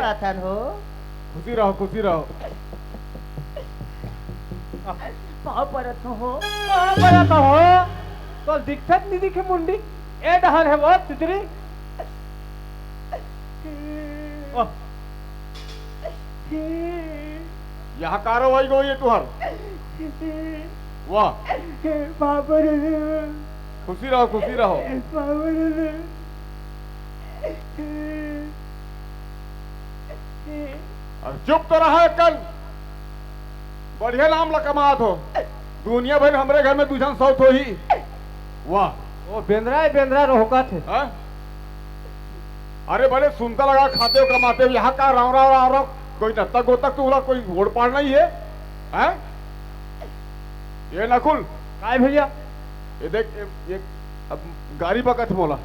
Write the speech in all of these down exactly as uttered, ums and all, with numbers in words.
अथन हो। खुशी रहो, खुशी रहो। पाँव परत हो। पाँव परत हो। तो दिखत नहीं दिखे मुंडी। ए डहर है वो तितरी। ओह। यहाँ कार्रवाई गई है तुहर। वाह। पाँव परत हो। खुशी रहो, खुशी रहो। पाँव परत हो। अरे चुप तो रहा कल। बढ़िया नाम ला कमात हो। दुनिया भर हमरे घर में दू झन सौत होही। वाह। ओ बेंदरा है, बेंदरा रोहका थे। हाँ? अरे बड़े सुनता लगा खाते हो कमाते हो, यहाँ का राव राव राव राव, कोई नत्ता गोतक तो बोला, कोई ओड़ पाड़ नहीं है। हैं? ये नकुल। काय भैया? ये देख, ये, ये अब गारी बकत मोला।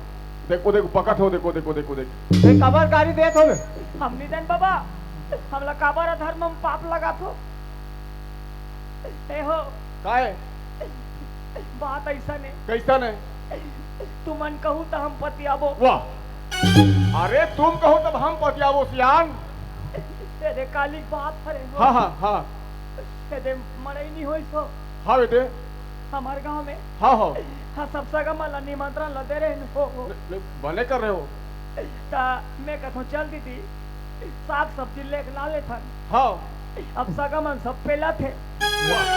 देखो, देखो, बकत हो, देखो, देखो, देखो, देख। ए, काबर गारी देत होवे? हम नहीं जान बाबा, हमला काबर अधर्म में पाप लगात हो। ए हो। काय? बात ऐसा ने। कैसा ने? तुमन कहू त हम पतियाबो। वाह। अरे तुम कहो तब हम पतियाबो सियान। तेरे काली बात हरे हो। हाँ, हाँ, हाँ। तेरे मड़ई नहीं होइस हो। हाँ बेटे। हमार गांव में। हाँ, हाँ। हाँ, सब सगा मन ला निमंत्रण ला दे रहे हो। ले, ले, बने कर रहे हो। ता मैं कथों चल दीदी, साग सब्जी लेके ला लेथन। हाँ। अब सगा मन सब पेला थे। वाह।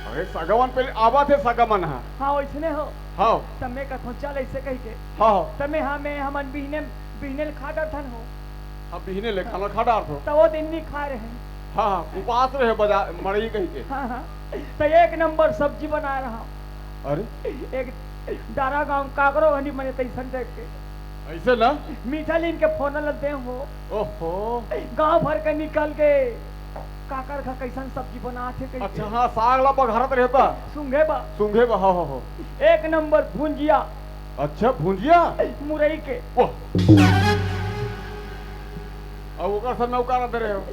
अरे सगा मन पहले आवा थे सगा मन हा। हाँ, वैसने हो। हाँ। त मैं कथों चल ऐसे कह के। हाँ, हाँ। त मैं, हाँ, मैं हमन बिहने, बिहने ले खा डरथन हो। हाँ, बिहने ले खाना खा डारथो। त वो दिन नहीं खा रहे। हाँ, हाँ, उपास रहे बजा-, मड़ई कह के। हाँ, हाँ। त एक नंबर सब्जी बना रहा। अरे? एक डारा गांव काकरो हनी मने तैसन देख के। ऐसे ना? मीठा लीन के फोन ल दे हो। ओहो। गांव भर के निकल के काकर घर कैसन सब्जी बनात हे कहिके। अच्छा, हाँ, साग ला बघारत रहता। सूंघे बा। सूंघे बा, हो, हो, हो। एक नंबर भुंजिया। अच्छा, भुंजिया? मुरई के। वाह। अब ओकर सामने ओकर रांधे रहे हो।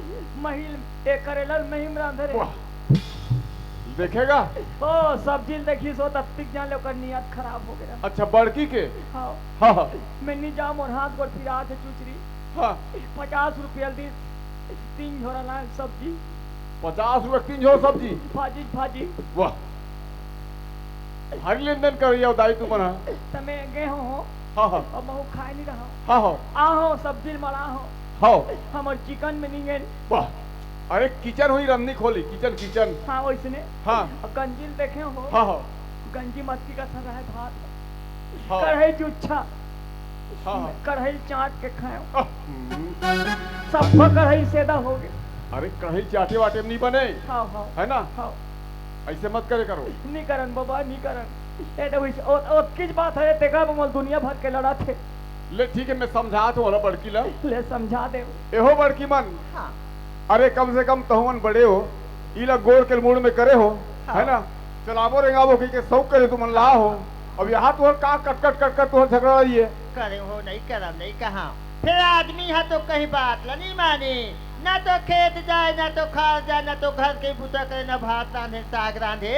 महिल, ए करेला महिम रांधे रहे। वाह। देखेगा? ओ, सब्जी ल देखिस हो, तब तक जान ले ओकर नियत खराब हो गया। अच्छा, बड़की के? हाँ। हाँ, हाँ। मैं नहीं जाऊँ, मोर हाथ गोड़ पिरात हे चुचरी। हाँ। पचास रुपया ल दिस, तीन झोरा लान सब्जी। पचास रुपया तीन झोरा सब्जी? भाजी, भाजी। वाह। भारी लेन देन कर रही हो दाई तुमन हा। त मैं गे हो, हो। हाँ, हाँ। अब महू खाए नहीं रहा। हाँ, हाँ। आ हो, सब्जी ल मड़ा हो। हाँ। हमर चिकन में नहीं है। वाह। अरे किचन हुई रंधनी खोली, किचन, किचन। हाँ, वैसने। हाँ। अब गंजी ल देखे हो। हाँ, हाँ। गंजी मत की कथा रहे भात। हाँ। कढ़ाई जुच्छा। हाँ, हाँ। कढ़ाई चाट के खायो। आह, हम्म। सब कढ़ाई सेदा हो गए। अरे कढ़ाई चाटे वाटे में नहीं बने। हाँ, हाँ। है ना? हाँ। ऐसे मत करे करो। नहीं करन बाबा, नहीं करन। ए तो वैसे, ओ, ओ, किस बात है, तेका बमल दुनिया भर के लड़ा थे। ले ठीक है, मैं समझात हूँ ओला बड़की ला। ले समझा दे। एहो बड़की मन। हाँ। अरे कम से कम तहुमन बड़े हो, इला गोड़ के मुड़ में करे हो, हाँ। है ना? चलाबो रेंगाबो कहिके शौक करे तुमन ला हो। अब यहाँ तुहर का कटकट कटकट तुहर झगड़ा रही है। करे हो, नहीं करब, नहीं कहा। फिर आदमी हा तो कहीं बात ला नहीं माने, ना तो खेत जाए, ना तो खार जाए, ना तो घर के बुता करे, ना भात रांधे, साग रांधे।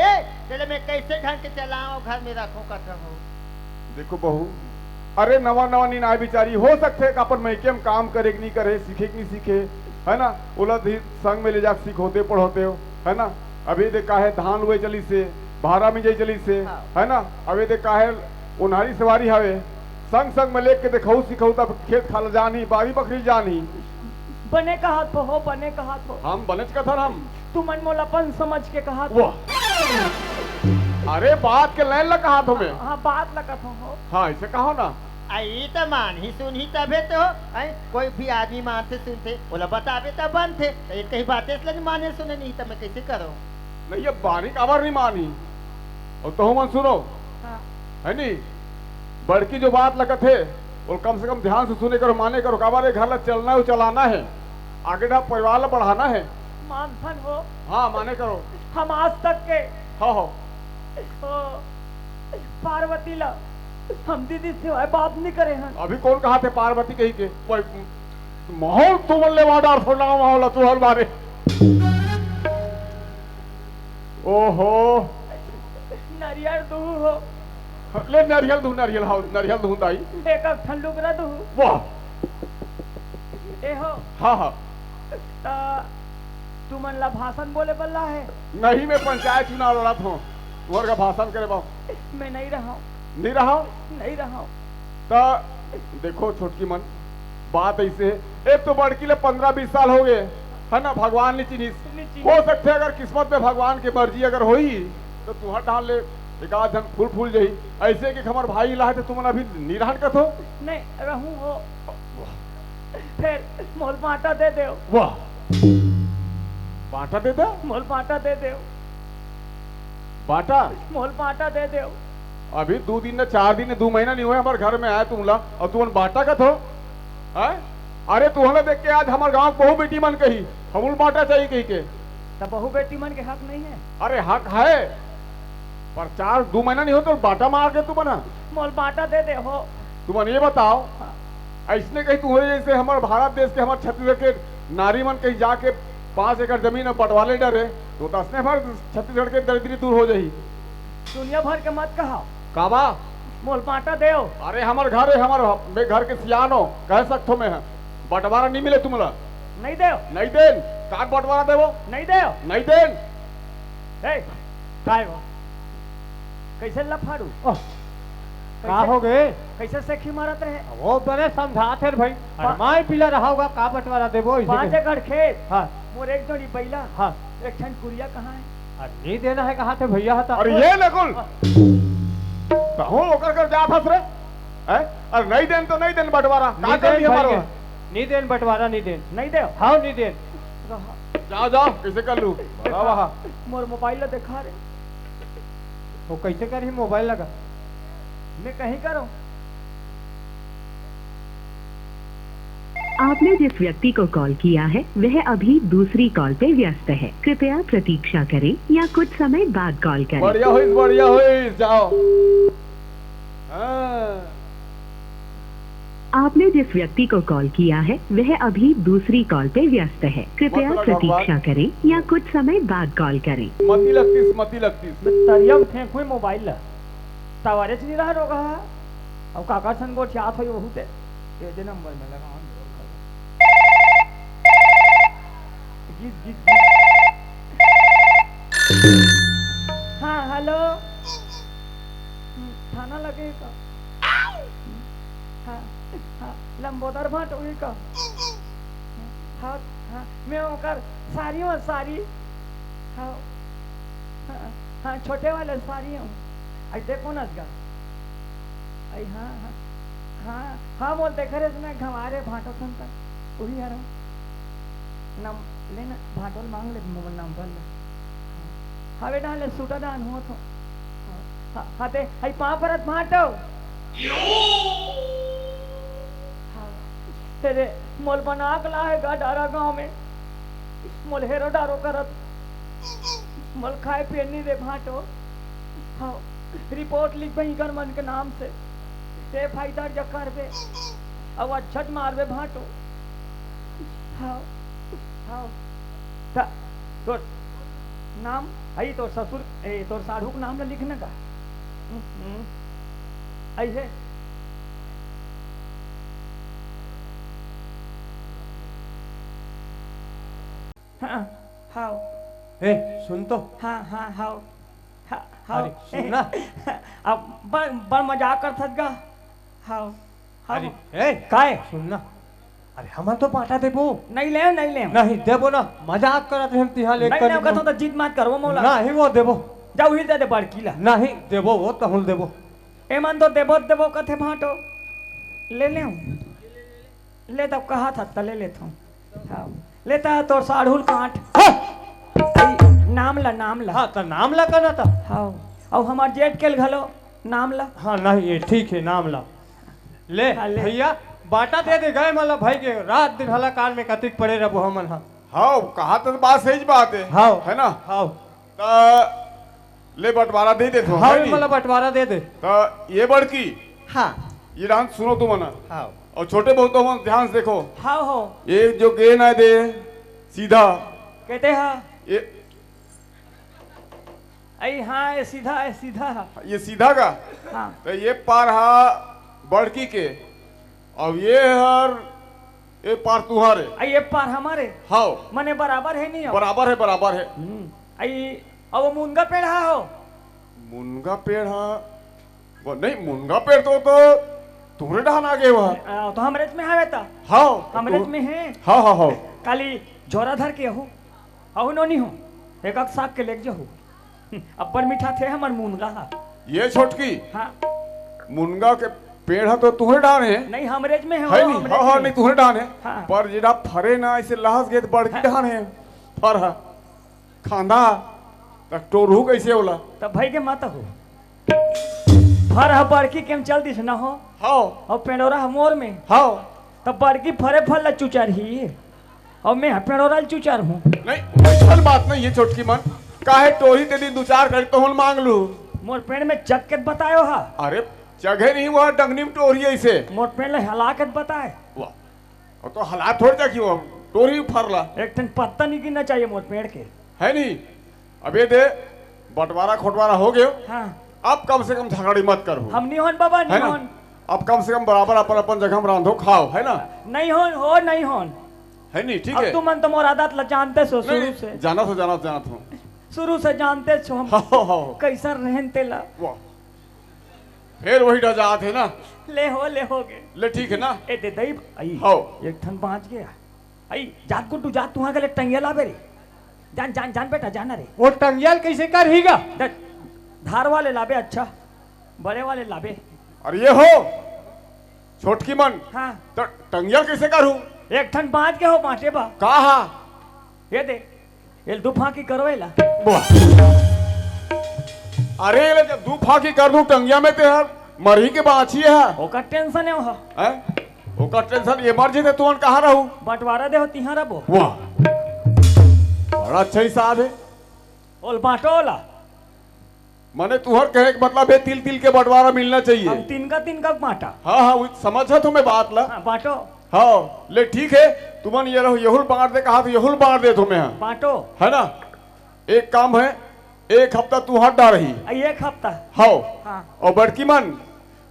चले मैं कैसे ढंग के चलाऊं, घर में रखूं, कथम हो। देखो बहू, अरे नवा नवा नीन आए बिचारी, हो सकथे कि अपन मइके म काम करे कि नहीं करे, सीखे कि नहीं सीखे, है ना? ओला भी संग में ले जाके सिखोते पढ़ोते हो, है ना? अभी दे काहे धान लुए चली से, भारा मिंजई चली से, हाँ। है ना? अभी दे काहे ओन्हारी सवारी हवे, संग संग में लेके देखऊ सिखऊ तब खेत खाला जान ही, बारी बखरी जान ही। बने कहत हो, हो, बने कहत हो। हम बनेच कथन हम। तुमन मोला अपन समझ के कहत हो। वाह। अरे बात के लाइन ला कहत हो मैं। हाँ, बात ला कहत हो। हाँ, ऐसे कहो ना। आ, ई त मानही सुनही तभे तो, हैं? कोई भी आदमी मानथे सुनथे, ओला बताबे त बनथे। त ये कहीं बातें ला माने सुने नहीं त मैं कैसे करूँ? नहीं, ये बानी काबर नहीं मानही। और तहु मन सुनो। हाँ। है नी? बड़की जो बात लगत हे, वो कम से कम ध्यान से सुने करो, माने करो, काबर ये घर ला चलना है, चलाना है, आगे डा परिवार ला बढ़ाना है। मानथन हो। हाँ, माने करो। हम आज तक के हाँ, हाँ। ओ, पार्वती ला हम दीदी सिवाय बात नहीं करे हन। अभी कौन कहा थे पार्वती कही के? वही माहौल तुमन ले वाडा और फोड़ना माहौल है तुहर बारे। ओहो। नारियल दूहू हो। ले नारियल दूहू, नारियल, हाँ, नारियल दूहू दाई। एक एक ठन लुगरा दूहू। वाह। ए हो। हाँ, हाँ। त तुमन ला भाषण बोले बर ला हे? नहीं, मैं पंचायत चुनाव लड़त हूँ। तुम्हारे का भाषण करे बाबू? मैं नहीं रहा हूँ। नहीं रहा हूँ? नहीं रहा हूँ। त देखो छोटकी मन, बात ऐसे है, एक तो बड़की ले पन्द्रह बीस साल हो गए, है ना, भगवान नहीं चिन्हिस। नहीं चिन्हिस। हो सकते अगर किस्मत में भगवान के मर्जी अगर होई, तो तुहर डाल ले एक आध झन फूल फूल जाही। ऐसे कि हमार भाई ला है तो तुमन अभी निरहन कथो। नहीं, रहूं हो। फिर मोल बांटा दे देव। वाह, बांटा दे दे। मोल बांटा दे देव। बांटा? मोल बांटा दे देव। अभी दो दिन न, चार दिन न, दो महीना नहीं हुआ हमारे घर में आए तुमला, और तुमन बांटा कथो? हैं? अरे तुहला देख के आज हमारे गांव के बहू बेटी मन कही, हमू ल बांटा चाहिए कही के। त बहू बेटी मन के हक नहीं है? अरे हक है, पर चार, दो महीना नहीं हो तो बांटा मार के तुमन ह। मोल बांटा दे दे हो। तुमन ये बताओ, हाँ। ऐसने कहीं तुम्हारे जैसे हमारे भारत देश के, हमारे छत्तीसगढ़ के नारी मन कहीं जाके पाँच एकड़ जमीन अब बंटवा ले डरे, तो दसने भर छत्तीसगढ़ के दरिद्री दूर हो जाही। दुनिया भर के मत कहा। काबा? मोल बांटा देव। अरे हमर घर है, हमर, मैं घर के सियान हो, कह सकथो मैं ह। बंटवारा नहीं मिले तुमला। नहीं देव। नहीं देन। का बंटवारा देवो? नहीं देव। नहीं देन। ए, काय हो? कैसे लफाड़ू? ओह, का कैसे, हो गए? कैसे सेखी मारत रहे? वो बने समझात हे भाई। अरे पा- माई पीला रहा होगा, का बंटवारा देबो इसे पाँच के? एकड़ खेत। हाँ। मोर एक जोड़ी बैला। हाँ। एक ठन कुरिया कहाँ है? अरे नहीं देना है, कहाँ थे भैया हता? अरे ये नकुल। हाँ। कहूँ ओकर कर जात हस रे? हैं? अरे नहीं देन तो नहीं देन बंटवारा। का नहीं कर देन लिया भाई मारो? के। नहीं देन बंटवारा, नहीं देन। नहीं देव। हाँ, नहीं देन। रहा। जाओ, जाओ, कैसे कर लूँ? बताओ, देखा, हाँ। मोर मोबाइल ला देखा रे। वो कैसे करही मोबाइल लगा? मैं कहीं करो। आपने जिस व्यक्ति को कॉल किया है, वह अभी दूसरी कॉल पे व्यस्त है। कृपया प्रतीक्षा करें या कुछ समय बाद कॉल करें। बढ़िया होइस, बढ़िया होइस, जाओ। हाँ। आपने जिस व्यक्ति को कॉल किया है, वह अभी दूसरी कॉल पे व्यस्त है। कृपया मत लगा प्रतीक्षा बात। करें या कुछ समय बाद कॉल करें। मती लगतीस, मती लगतीस। मैं तरिया में फेंकहूँ मोबाइल ला। टावरेच नहीं रहा रोगा। अब काका सन गोठियात होई वहू ते। ये जे नंबर में लगा, हम जोर कर। गीत, गीत, गीत। हाँ, हेलो। हम्म, थाना लगे का? हाँ, हाँ, लंबोदर भाटोई का? हाँ, हाँ, मैं ओकर सारी हूँ, सारी। हाँ, हाँ, हाँ, छोटे वाले सारी हूँ। आई देखो ना इसका। आई, हाँ, हाँ, हाँ, हाँ, बोल देख रहे इसमें घमारे भाटो सुनता। वही हरो। नम-, ले ना, भाटो ल मांग ले, मोबाइल नंबर ले। हाँ। हवे डाले, सूटा दान हो तो। हाँ, हाँ, ते, हई पाँव परत भाटो। हाँ। तेरे मोल बना के ला हे गा डारा गांव में। मोल हेरो डारो करत। मोल खाए पिए नहीं दे भाटो। हाँ। रिपोर्ट लिख बही कर मन के नाम से। ते भाई दर्ज करबे। अब अच्छत मारबे भाटो। हाँ, हाँ। त-, तोर नाम, हई तोर ससुर, ए, तोर साढ़ू के नाम ला लिखना का? हम्म, हम्म। ऐसे। हाँ, हाँ। ए, सुन तो। हाँ, हाँ, हाँ। हाँ, हाँ। अरे, सुन ना। अब बड़, बड़ मजाक करथस गा। हाँ। हाँ। अरे, ए, काय? सुन ना। अरे, हमन तो बांटा देबो। नहीं लेव, नहीं लेव। नहीं देबो ना, मजाक करत रहेन तिहा ले नहीं कर लेव, कथो तो जिद मत करबो मोला। नहीं वो देबो। जा उही दे दे बड़की ला। नहीं देबो, वो तहुल देबो। एमन तो देबो, देबो कथे भाटो। ले लेव। ले तब कहा था, त ले लेथों। हाँ। लेता तोर साढ़ुल काट। हाँ। ई नाम ला, नाम ला। हाँ, त नाम ला कहना था। हाँ। अउ हमार जेठ के घलो नाम ला। हाँ, नहीं, ये ठीक है, नाम ला। ले, हाँ, ले। भैया, बांटा दे दे गए, मतलब, भाई के रात दिन हलाकान में कतिक पड़े रहबो हमन हा। हाँ, कहा तो बात सही बात है। हाँ। है ना? हाँ। त ले बंटवारा दे देथों, हाँ, है नी? मतलब बंटवारा दे दे। त ये बड़की, हाँ। ये डांस सुनो तुमन। हाँ। अउ छोटे बहुत तुमन ध्यान से देखो। हाँ हो। ये जो गेंद है दे, सीधा। कहते हाँ। ये आई हाँ, ये सीधा है, सीधा। ये सीधा का? हाँ। त ये पार हा बड़की के, अब ये हर ए पार तुहारे। आ ये पार हमारे। हाव। मने बराबर है नहीं हो? बराबर है, बराबर है। हम्म। आई, अब वो मुनगा पेड़ हा हो? मुनगा पेड़ हा? वो नहीं, मुनगा पेड़ तो, तो तुहरे डहान आ गए हुआ। आ, तो हमरेच में हवे ता। हाव। हमरेच में है। हाव, हाव, हाव। काली झोरा धर के हो। अहू नोनी हो। एक एक साग के लेके जाहू। अब्बड़ मीठा थे हमर मुनगा हा। ये छोटकी। हाँ। मुनगा के पेड़ हा तो तुहरे डहान है। नहीं, हमरेच में है, है वो नहीं? हमरेच हाँ, हाँ, में। नहीं, तुहरे डहान है। हाँ। पर जेड़ा फरे ना, ऐसे लहस गए तो बड़की हाँ। डहान है। फर हा। खांदा, त टोरहू कैसे होला? तब भाई के मत हो। फर हा बड़की के में चल दिस ना हो। हाव। और पेड़ोरा हा मोर में। हाव। तब बड़की फरे फल ला चुचार ही। और मैं हा पेड़ोरा ला चुचार हूँ। नहीं, ऐसन बात नहीं है छोटकी मन। काहे टोरी ते दिन दू चार करी तो हम मांग लू। मोर पेड़ में चघ के बतायो हा। अरे, चघे नहीं हुआ, डंगनी में टोरी ऐसे। मोर पेड़ ले हला के बताए। वाह। और तो हालात थोड़ी देखियो, टोरी फरला। एक ठन पत्ता नहीं गिरना चाहिए मोर पेड़ के। है नहीं? अब ये दे, बंटवारा खोटवारा हो गयो। हाँ। अब कम से कम झगड़ी मत करो। हम नहीं होन बाबा, है नहीं ना? होन। अब कम से कम बराबर अपन अपन जगह में रांधो खाओ, है ना? नहीं होन हो, नहीं होन। है नहीं? ठीक अब है। तुमन तो मोर आदत ला जानते सो नहीं, शुरू नहीं, से। जाना सो, जाना, जाना था। शुरू से जानते सो हम हाँ, हाँ, हाँ। कैसन रहन तेला। वाह। फिर वही डजात है ना। ले हो, ले हो गे। ले ठीक है ना? ए दे दई, आई। हाव। एक ठन बांच गया। आई, जात गुड्डू, जात तुहां के ले टंगिया लाबे रे। जान, जान, जान बेटा, जाना रे। वो टंगिया ल कैसे कर हीगा? दे, धार वाले लाबे, अच्छा। बड़े वाले लाबे। अरे ये हो, छोटकी मन। हाँ। तो टंगिया कैसे करू? एक ठन बांच के हो, बांटे बा। का हा? ये दे। एल दू फांकी करवेला। वाह। अरे, ले जब दू फांकी कर दूं टंगिया में ते हर, मरही के बांची है। ओकर टेंशन है वह। हैं? ओकर टेंशन ये मर जीते तुमन कहाँ रहू? बंटवारा दे हो तिहां रबो। वाह। बड़ा अच्छा हिसाब है। ओल बांटो ओला। माने तुहर कहे के मतलब है तिल तिल के बंटवारा मिलना चाहिए। हम तिनका तिनका बांटा। हाँ, हाँ, वो समझत हो मैं बात ला। हाँ, बांटो। हाँ, ले ठीक है, तुमन ये रहो, यहुल बांट दे कहा तो यहुल बांट दे तुम्हें, हाँ। बांटो। है ना? एक काम है, एक हफ्ता तुहर डहा रही। आ, एक हफ्ता? हाँ। हाँ। और बड़की मन,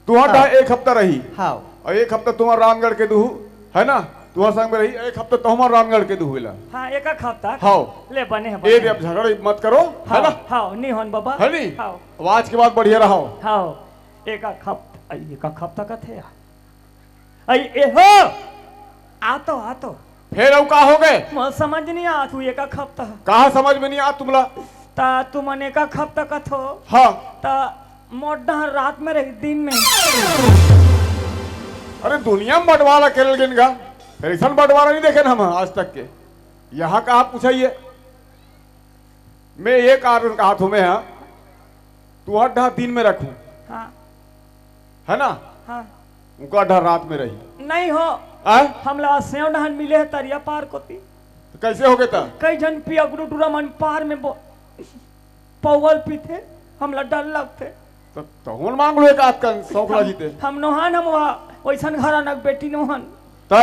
तुहर हाँ। डहा एक हफ्ता रही। हाँ। और एक हफ्ता तुम्हार रामगढ़ के दुहू, है ना? तुम्हार संग में रही, एक हफ्ता तो हमार रामगढ़ के दुहू ला। हाँ, एक एक हफ्ता। हाँ। ले बने है, ए बने दे, है। अब झगड़ा मत करो, है हाँ, ना? हाँ, नहीं होन बाबा। है नहीं? हाँ। अब आज के बाद बढ़िया रहो। हाँ, एक एक हफ्ता, एक एक हफ्ता का थे यार। आई, ए हो, आ तो, आ तो। फिर अब का हो गए? मोर समझ नहीं आ, तू एक एक हफ्ता। कहाँ समझ में नहीं आ तुमला? ता तुमन एक एक हफ्ता कथो। हाँ। ता मोर डहर रात में रही, दिन में। अरे दुनिया में बंटवारा खेल गिन गा, फिर ऐसा बंटवारा नहीं देखे ना हम आज तक के। यहाँ कहाँ पूछा ये? मैं ये कारण कहा तुम्हें, हाँ, तुहर डहा दिन में रखूं, हाँ। है ना? हाँ। उनका डहा रात में रही। नहीं हो। आय? हमला सेव डहन मिले है तरिया पार कोती। तो कैसे हो गए ता? कई झन पियगरू टूरा मन पार में बो-, पौवल पीथे, हमला डर लगथे। तो, तो हुन मांग लो एक आध कन शौक ला जीते। हम नोहन, हम वहा, वैसन घराना के बेटी नोहन। ता?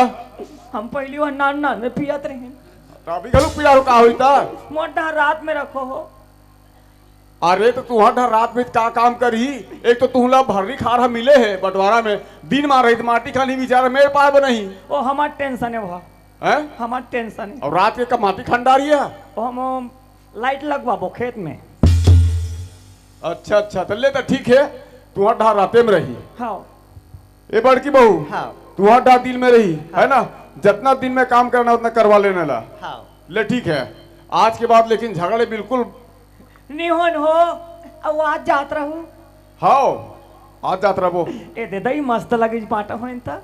हम पहली वहा नान नान में पियत रहे। तो अभी घलू पिया हो का होई ता? मोर डहा रात में रखो हो। अरे, तो तुहर डहा रात में का काम करही? एक तो तुहला भर्री खार ह मिले हे बंटवारा में, दिन मार रही तो माटी खानी बिचारा मेड़ पार बनही। ओ, हमार टेंशन है वह। हैं? हमार टेंशन है। और रात के का माटी खंडारी है? ओ, हम, लाइट लगवाबो खेत में। अच्छा, अच्छा, तो ले तो ठीक है, तुहर डहा राते में रही। हाँ। ए बड़की बहू, हाँ। तुहर डहा दिन में रही, हाँ। है ना? जितना दिन में काम करना उतना करवा लेने ला। हाँ। ले ठीक है, आज के बाद लेकिन झगड़े बिल्कुल निहोन हो, अब आज जात रहू। हाव, आज जात रहबो। ए दे दई, मस्त लगिस बांटा होइन त।